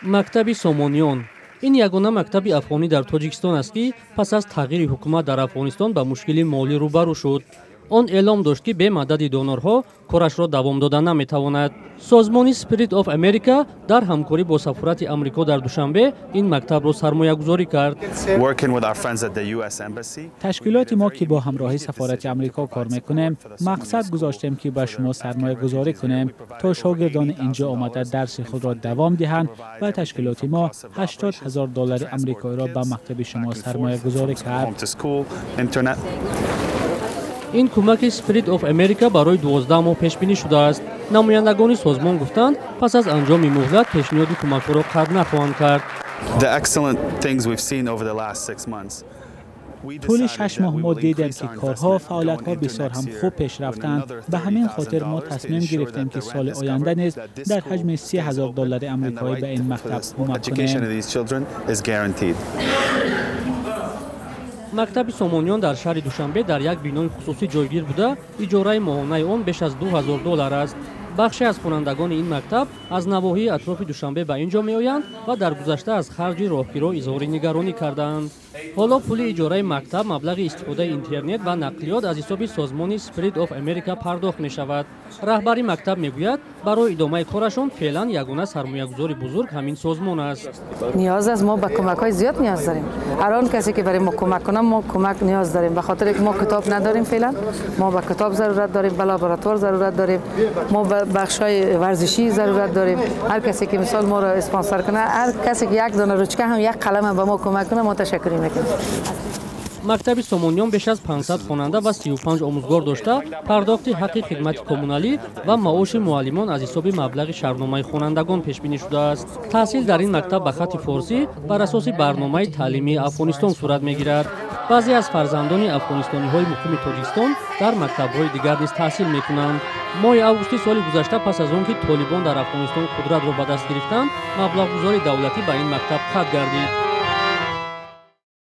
Мактаби Сомониён ин ягона мактаби афғонӣ дар Тоҷикистон аст, ки пас аз тағйири ҳукумат дар Афғонистон ба мушкили молӣ рӯбарӯ шуд. Он эълом дошт, ки бе мадади донорҳо корашро давом дода наметавонад. Созмони Spirit of America дар ҳамкорӣ бо сафорати Амрико дар Душанбе ин мактабро сармоягузорӣ кард. Ташкилоти мо, ки бо ҳамроҳи сафорати Амрико кор мекунем, мақсад гузоштем, ки ба шумо сармоягузорӣ кунем, то шогирдони инҷо омада дарси худро давом диҳанд, ва ташкилоти мо 80 ҳазор доллари амрикоиро ба мактаби шумо сармоягузорӣ кард. Ин кӯмаки Spirit of America барои 12 моҳ пешбинӣ шудааст. Намояндагони созмон гуфтанд, пас аз анҷоми муҳлат пешниҳоди кӯмакҳоро қатъ нахоҳанд кард. Тӯли 6 моҳ мо дидем, ки корҳо, фаъолиятҳо бисёр ҳам хуб пеш рафтанд. Ба ҳамин хотир мо тасмим гирифтем, ки соли оянда низ дар ҳаҷми 30 ҳазор доллари амрикоӣ ба ин мактаб кӯмак кунем. Мактаби Сомониён дар шаҳри Душанбе дар як бинои хусусӣ ҷойгир буда, иҷораи моҳонаи он беш аз 2000 доллар аст. Бахше аз хонандагони ин мактаб аз навоҳии атрофи Душанбе ба ин ҷо меоянд ва дар гузашта аз харҷи роҳкиро изҳори нигаронӣ кардаанд. Ҳоло пули иҷораи мактаб, маблағи истифодаи интернет ва нақлиёт аз ҳисоби созмони Spirit of America пардохт мешавад. Раҳбари мактаб мегӯяд, барои идомаи корашон феълан ягона сармоягузори бузург ҳамин созмон аст. Ниёз аст, мо ба кӯмакҳои зиёд ниёз дорем. Ҳар он касе ки барои мо кӯмак кунад, мо кӯмак ниёз дорем, ба хотире ки мо китоб надорем. Феълан мо ба китоб зарурат дорем, ба лаборатория зарурат дорем, мо ба бахшҳои варзишӣ зарурат дорем. Ҳар касе ки мисол моро спонсор кунад, ҳар касе ки як дона ручка ҳам, як қалам ба мо кӯмак кунад, мо ташаккурӣ мекунем. Мактаби Сомониён беш аз 500 хонанда ва 35 омӯзгор дошта, пардохти ҳаққи хидмати коммуналӣ ва маоши муаллимон аз ҳисоби маблағи шартномаи хонандагон пешбинӣ шудааст. Таҳсил дар ин мактаб ба хатти форсӣ бар асоси барномаи таълимии Афғонистон сурат мегирад. Баъзе аз фарзандони афғонистониҳои муқими Тоҷикистон дар мактабҳои дигар низ таҳсил мекунанд. Моҳи августи соли гузашта, пас аз он ки толибон дар Афғонистон қудратро ба даст гирифтанд, маблағгузори давлатӣ ба ин мактаб қатъ гардид.